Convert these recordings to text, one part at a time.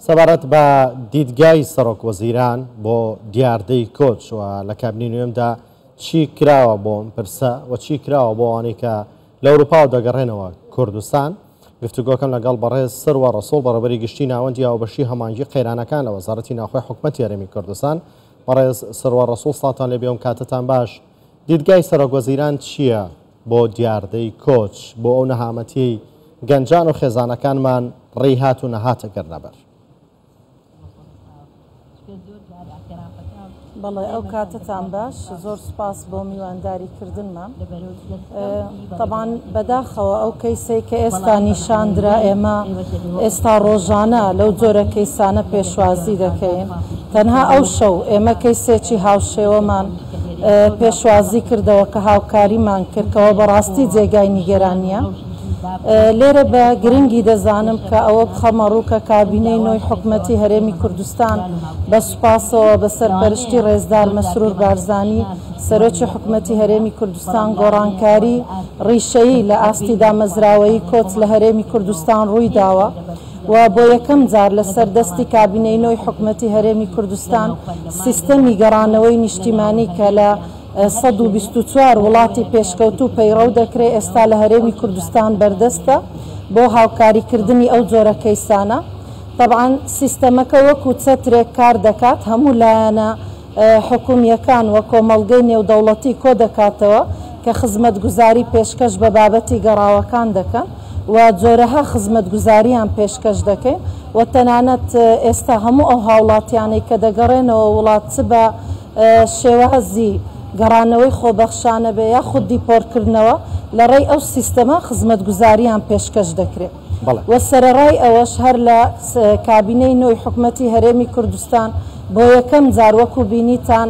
سەبارەت بە دیدگای سەرۆک وەزیران بۆ دیاردەی کۆچ و لە کابینەی نوێمدا چی کراوە بۆ ئەم پرسە و چی کراوە بۆ ئەوانەی کە لە ئەوروپاوە دەگەڕێنەوە کوردستان، گفتوگۆکەم لەگەڵ بەڕێز سروە ڕەسوڵ بەڕێوەبەری گشتی ناوەندی هاوبەشی هەماهەنگی قەیرانەکان لە وەزارەتی ناوخۆی حکومەتی هەرێمی کوردستان. بەڕێز سروە ڕەسوڵ سڵاوتان لێبێ و کاتتان باش. دیدگای سەرۆک وەزیران چییە بۆ دیاردەی کۆچ، بۆ ئەو نەهامەتیەی گەنجان و خێزانەکانمان ڕێی هات و نەهات ئەگرنە بەر؟ بەڵێ ئەو کاتەتان باش، زۆر سوپاس بۆ میوانداری کردنمان. تەبان بەداخەوە ئەو کەیسەی کە ئێستا نیشاندرا ئێمە ئێستا ڕۆژانە لەو جۆرە کەیسانە پێشوازی دەکەین. تەنها ئەو شەو ئێمە کەیسێکی هاوشێوەمان پێشوازی کردەوە کە هاوکاریمان کرد کەەوە بەڕاستی جێگای نیگەرانیە. لێرە بە گرنگی دەزانم کە ئەوە بخەمە ڕوو کە کابینەی نۆی حکومەتی هەرێمی کوردستان بە سوپاسەوە بە سەرپەرشتی ڕێزدار مەسرور بارزانی سەرۆکی حکومەتی هەرێمی کوردستان گۆڕانکاری ڕیشەیی لە ئاستی دامەزراوەیی کۆچ لە هەرێمی کوردستان ڕووی داوە و بۆ یەکەم جار لەسەر دەستی کابینەی نۆی حکومەتی هەرێمی کوردستان سیستەمی گەڕانەوەی نیشتیمانی کە لە 124 وڵاتی پێشکەوتوو پەیڕەو دەکرێت ئێستا لە هەرێمی کوردستان بەردەستە بۆ هاوکاریکردنی ئەو جۆرە کەیسانە. تەبعەن سیستەمەکە وەکو چەترێک کار دەکات هەموو لایەنە حکومییەکان و کۆمەڵگەی نێودەوڵەتی کۆدەکاتەوە کە خزمەتگوزاری پێشکەش بە بابەتی گەڕاوەکان دەکەن و جۆرەها خزمەتگوزاریان پێشکەش دەکەین و تەنانەت ئێستا هەموو ئەو هاوڵاتیانەی کە دەگەڕێنەوە وڵات چ بە شێوازی گەڕانەوەی خۆبەخشانە بێ یاخود دیپۆرتکردنەوە لە ڕێی ئەو سیستەمە خزمەتگوزاریان پێشکەش دەکرێ و سەرەڕای ئەوەش هەر لە کابینەی نۆی حکومەتی هەرێمی کوردستان بۆ یەکەم جار وەکو بینیتان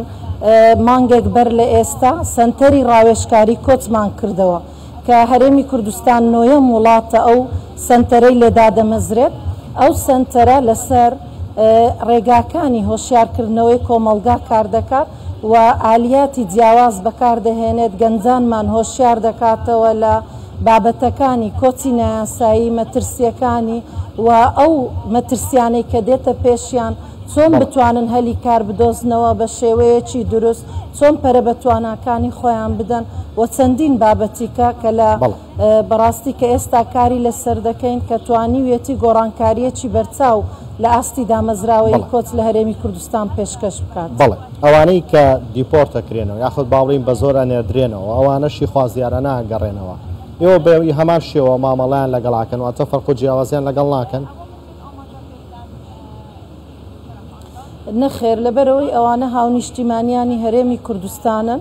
مانگێک بەر لە ئێستا سەنتەری ڕاوێژکاری کۆچمان کردەوە کە هەرێمی کوردستان نۆیەم وڵاتە ئەو سەنتەرەی لێ دادەمەزرێت، ئەو سەنتەرە لەسەر ڕێگاکانی هۆشیارکردنەوەی کۆمەڵگا کاردەکات و ئالیاتی جیاواز بەکاردەهێنێت، گەنجانمان هۆشیار دەکاتەوە لە بابەتەکانی کۆچی نایاسایی، مەترسییەکانی و ئەو مەترسیانەی کە دێتە پێشیان، چۆن بتوانن هەلی کار بدۆزنەوە بە شێوەیەکی دروست، چۆن پەرە بە تواناکانی خۆیان بدەن و چەندین بابەتیکە کە لە بەڕاستی کە ئێستا کاری لەسەر دەکەین کە توانیویەتی گۆڕانکارییەکی بەرچاو لە ئاستی دامەزراوەیی کۆچ لە هەرێمی کوردستان پێشکەش بکات. بەڵێ ئەوانەی کە دیپۆرت ئەکرێنەوە یاخود با بڵێین بە زۆر ئەنێردرێنەوە ئەوانەشی خوازیارانە ئەگەڕێنەوە ئێوە بە هەمان شێوە مامەڵەیان لەگەڵ ئەکەن واتە فەرق و جیاوازیان لەگەڵ ناکەن؟ نەخێر، لەبەرئەوەی ئەوانە هاونیشتیمانیانی هەرێمی کوردستانن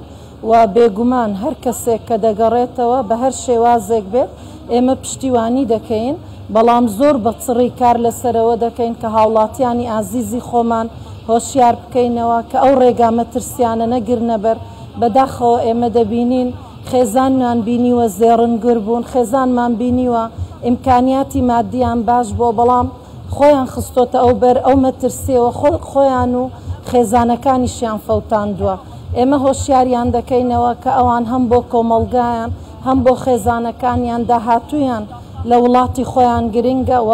و بێگومان هەر کەسێک کە دەگەڕێتەوە بە هەر شێوازێک بێت ئێمە پشتیوانی دەکەین، بەڵام زۆر بە چڕی کار لەسەرەوە دەکەین کە هاوڵاتیانی ئازیزی خۆمان هۆشیار بکەینەوە کە ئەو ڕێگا مەترسیانە نەگرنە بەر، بەداخەوە ئێمە دەبینین خێزانمان بینیوە زێڕنگر بوون، خێزانمان بینیوە ئیمکانیاتی مادیان باش بووە، بەڵام خۆیان خستۆتە ئەو بەر ئەو مەترسیەوە، خۆیان و خێزانەکانیشیان فەوتاندووە. ئێمە هۆشیاریان دەکەینەوە کە ئەوان هەم بۆ کۆمەڵگایان، هەم بۆ خێزانەکانیان داهاتوویان لە وڵاتی خۆیان گرنگە و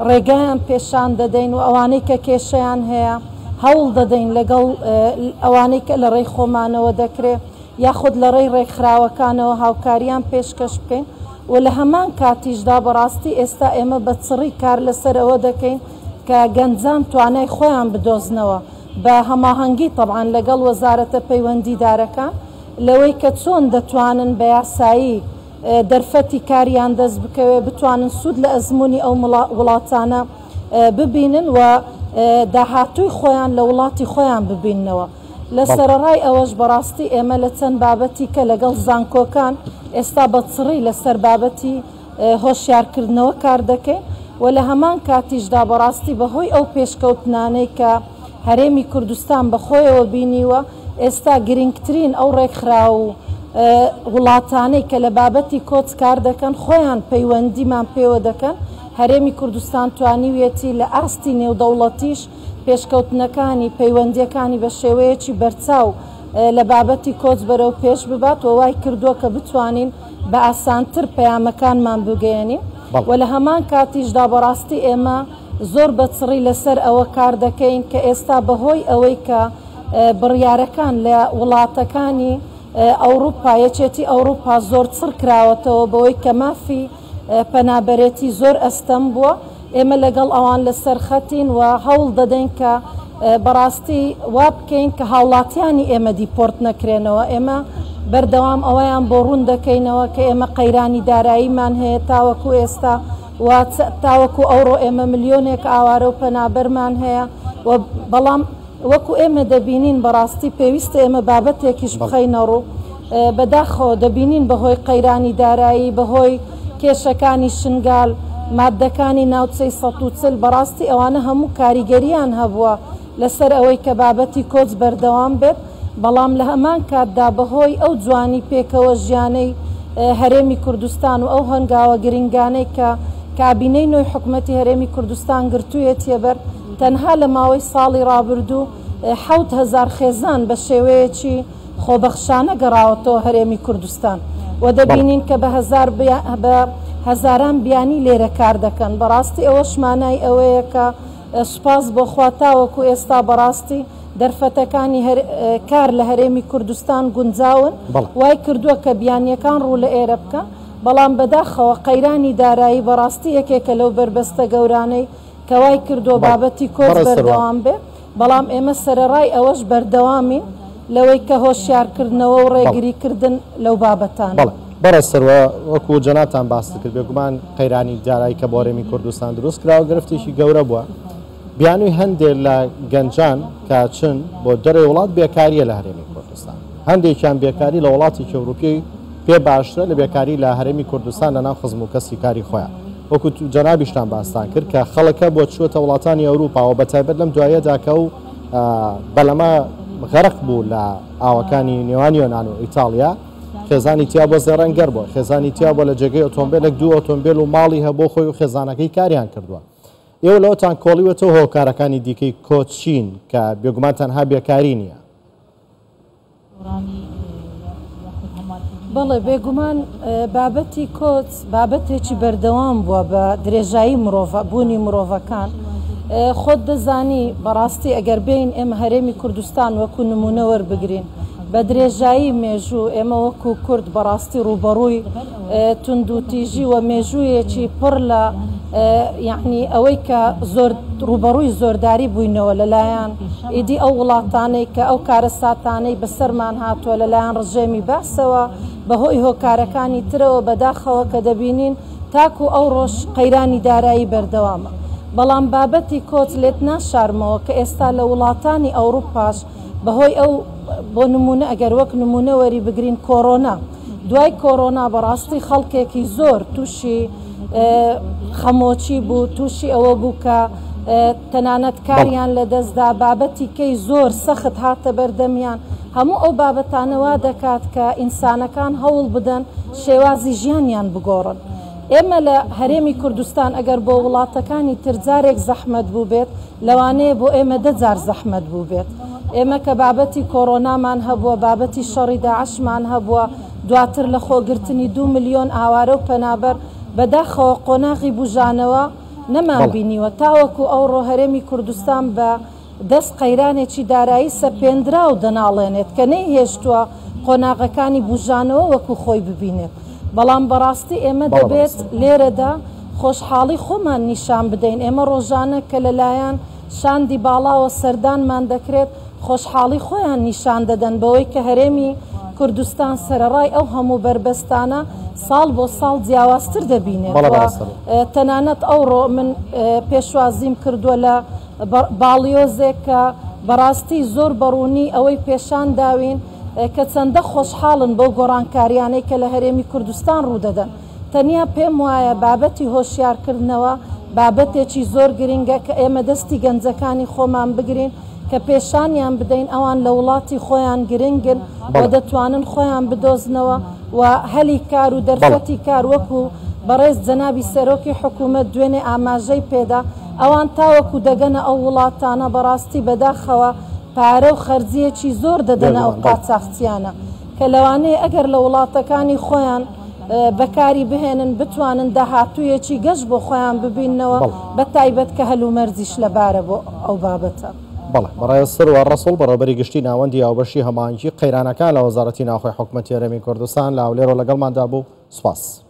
ڕێگایان پێشان دەدەین و ئەوانەی کە کێشەیان هەیە هەوڵ دەدەین لەگەڵ ئەوانەی کە لە ڕێی خۆمانەوە دەکرێ یاخود لە ڕێی ڕێکخراوەکانەوە هاوکاریان پێشکەش بکەین و لە هەمان کاتیشدا بەڕاستی ئێستا ئێمە بە چڕی کار لەسەر ئەوە دەکەین کە گەنجان توانای خۆیان بدۆزنەوە بە هەماهەنگی تەبعەن لەگەڵ وەزارەتە پەیوەندیدارەکان لەوەی کە چۆن دەتوانن بە یاسایی دەرفەتی کاریان دەست بکەوێت، بتوانن سوود لە ئەزموونی ئەو وڵاتانە ببینن و داهاتووی خۆیان لە وڵاتی خۆیان ببیننەوە. لە سەرەڕای ئەوەش بەڕاستی ئێمە لە چەند بابەتی کە لەگەڵ زانکۆکان ئێستا بە چڕی لەسەر بابەتی هۆشیارکردنەوە کار دەکەین و لە هەمان کاتیشدا بەڕاستی بە هۆی ئەو پێشکەوتنانەی کە هەرێمی کوردستان بە خۆیەوە بینیوە ئێستا گرنگترین ئەو ڕێکخراو و وڵاتانەی کە لە بابەتی کۆچ کار دەکەن خۆیان پەیوەندیمان پێوە دەکەن هەرێمی کوردستان توانیویەتی لە ئاستی نێودەوڵەتیش پێشکەوتنەکانی پەیوەندییەکانی بە شێوەیەکی بەرچاو لە بابەتی کۆچ بەرەو پێش ببات و وای کردووە کە بتوانین بە ئاسانتر پەیامەکانمان بگەیەنین و لە هەمان کاتیشدا بەڕاستی ئێمە زۆر بە چڕی لەسەر ئەوە کار دەکەین کە ئێستا بەهۆی ئەوەی کە بڕیارەکان لە وڵاتەکانی ئەوروپا، یەکێتی ئەوروپا زۆر چڕ کراوەتەوە بەوەی کە مافی پەنابەرێتی زۆر ئەستەم بووە، ئێمە لەگەڵ ئەوان لەسەر خەتین و هەوڵ دەدەین کە بەڕاستی وا بکەین کە هاوڵاتیانی ئێمە دیپۆرت نەکرێنەوە. ئێمە بەردەوام ئەوەیان بۆ ڕوون دەکەینەوە کە ئێمە قەیرانی داراییمان هەیە تاوەکو ئێستا و تاوەکو ئەوڕۆ ئێمە ملیۆنێک ئاوارە و پەنابەرمان هەیە و بەڵام وەکو ئێمە دەبینین بەڕاستی پێویستە ئێمە بابەتێکیش بخەینە ڕوو، بەداخەوە دەبینین بەهۆی قەیرانی دارایی، بەهۆی کێشەکانی شنگال، ماددەکانی ناوچەی 140، بەڕاستی ئەوانە هەموو کاریگەرییان هەبووە لەسەر ئەوەی کە بابەتی کۆچ بەردەوام بێت، بەڵام لە هەمان کاتدا بەهۆی ئەو جوانی پێکەوە ژیانەی هەرێمی کوردستان و ئەو هەنگاوە گرنگانەی کە کابینەی نۆی حکومەتی هەرێمی کوردستان گرتوویەتیەبەر، تەنها لە ماوەی ساڵی ڕابردوو 7000 خێزان بە شێوەیەکی خۆبەخشانە گەڕاوەتەوە هەرێمی کوردستان و دەبینین کە بە هەزار بە هەزاران بیانی لێرە کار دەکەن. بەڕاستی ئەوەش مانای ئەوەیە کە سوپاس بۆ خوا تاوەکو ئێستا بەڕاستی دەرفەتەکانی کار لە هەرێمی کوردستان گونجاون، وای کردووە کە بیانییەکان ڕوو لە ئێرە بکەن. بەڵام بەداخەوە قەیرانی دارایی بەڕاستی یەکێکە لەو بەربەستە گەورانەی کە وای کردووە بابەتی کۆچ بەردەوام بێ، بەڵام ئێمە سەرەڕای ئەوەش بەردەوامین لەوەی کە هۆشیارکردنەوە و ڕێگریکردن لەو بابەتانە. بەڵێ بەڕێز سروە، وەکو جەنابتان باست کرد بێگومان قەیرانی دارایی کە بۆ هەرێمی کوردستان دروست کراوە گرفتێکی گەورە بووە، بیانووی هەندێک لە گەنجان کە چن بۆ دەرەوەی وڵات بێکارییە لە هەرێمی کوردستان، هەندێکیان بێکاری لە وڵاتێکی ئەوروپی پێ باشترە لە بێکاری لە هەرێمی کوردستان لە ناو خزم و کەسی کاری خۆیان. وەکو جەنابیشتان باستان کرد کە خەڵکە بۆ چووەتە وڵاتانی ئەوروپاوە بە تایبەت لەم دوایەدا کە ئەو بەلەمە غەرق بوو لە ئاوەکانی نێوان یۆناان و ئیتاڵیا خێزانی تیا بۆ زێڕەنگەر بووە خێزانی تیا بۆ لە جێگەی ئۆتۆمبیلێک دوو ئۆتۆمبیل و ماڵی هەبوو خۆی و خێزانەکەی کاریان کردووە ئێوە لەوەتان کۆڵیوەتەوە هۆکارەکانی دیکەی کۆچ چین کە بێگومان تەنها بێکاری نییە؟ بەڵێ بێگومان بابەتی کۆچ بابەتێکی بەردەوام بووە بە درێژایی مرۆڤ بوونی مرۆڤەکان. خۆت دەزانی بەڕاستی ئەگەر بێین ئێمە هەرێمی کوردستان وەکو نمونە وەربگرین بە درێژایی مێژوو ئێمە وەکو کورد بەڕاستی ڕووبەڕووی توندوتیژی و مێژوویەکی پڕ لە یەعنی ئەوەی کە زۆر ڕووبەڕووی زۆرداری بووینەوە لەلایەن ئیدی ئەو وڵاتانەی کە ئەو کارەساتانەی بەسەرمان هاتووە لەلایەن ڕژێمی بەعسەوە بەهۆی هۆکارەکانی ترەوە بەداخەوە کە دەبینین تاکو ئەوڕۆش قەیرانی دارایی بەردەوامە بەڵام بابەتی کۆچ لێت ناشارمەوە کە ئێستا لە وڵاتانی ئەوڕوپاش بەهۆی ئەو بۆ نموونە ئەگەر وەک نموونە وەری بگرین کۆرۆنا دوای کۆرۆنا بەڕاستی خەڵکێکی زۆر تووشی خەمۆکی بوو تووشی ئەوە بوو کە تەنانەت کاریان لەدەستدا بابەتی کەی زۆر سەخت هاتە بەردەمیان هەموو ئەو بابەتانە وا دەکات کە ئینسانەکان هەوڵ بدەن شێوازی ژیانیان بگۆڕن ئێمە لە هەرێمی کوردستان ئەگەر بۆ وڵاتەکانی تر جارێک زەحمەت بووبێت لەوانەیە بۆ ئێمە دە جار زەحمەت بووبێت. ئێمە کە بابەتی کۆرۆنامان هەبووە، بابەتی شەڕی داعشمان هەبووە، دواتر لەخۆگرتنی 2 ملیۆن ئاوارە و پەنابەر، بەداخەوە قۆناغی بوژانەوە نەمان بینیوە. تاوەکو ئەوڕۆ هەرێمی کوردستان بە دەست قەیرانێکی دارایی سەپێندراو دەناڵێنێت کە نەیهێشتووە قۆناغەکانی بوژانەوە وەکو خۆی ببینێت. بەڵام بەڕاستی ئێمە دەبێت لێرەدا خۆشحاڵی خۆمان نیشان بدەین، ئێمە ڕۆژانە کە لەلایەن شاندی باڵاوە سەردانمان دەکرێت، خۆشحاڵی خۆیان نیشان دەدەن بەوەی کە هەرێمی کوردستان سەرەڕای ئەو هەموو بەربەستانە ساڵ بۆ ساڵ جیاوازتر دەبینێت و تەنانەت ئەوڕۆ من پێشوازیم کردووە لە باڵیۆزێک کە بەڕاستی زۆر بەڕوونی ئەوەی پێشان داوین کە چەندە خۆشحاڵن بەو گۆڕانکاریانەی کە لە هەرێمی کوردستان ڕوودەدەن. تەنیا پێم وایە بابەتی هۆشیارکردنەوە بابەتێکی زۆر گرنگە کە ئێمە دەستی گەنجەکانی خۆمان بگرین کە پێشانیان بدەین ئەوان لە وڵاتی خۆیان گرنگن و دەتوانن خۆیان بدۆزنەوە و هەلی کار و دەرفەتی کار وەکو بەڕێز جەنابی سەرۆکی حکوومەت دوێنێ ئاماژەی پێدا ئەوان تاوەکو دەگەنە ئەو وڵاتانە بەڕاستی بەداخەوە پارە و خەرجییەکی زۆر دەدەنە ئەو قاچاخچیانە کە لەوانەیە ئەگەر لە وڵاتەکانی خۆیان بەکاری بهێنن بتوانن داهاتوویەکی گەش بۆ خۆیان ببیننەوە بە تایبەت کە هەلومەرجیش لەبارە بۆ ئەو بابەتە. بەڵێ، بەڕێز سروە ڕەسوڵ بەڕێوەبەری گشتی ناوەندی هاوبەشی هەماهەنگی قەیرانەکان لە وەزارەتی ناوخۆی حکومەتی هەرێمی کوردستان لە هەولێرەوە لەگەڵماندا بوو، سوپاس.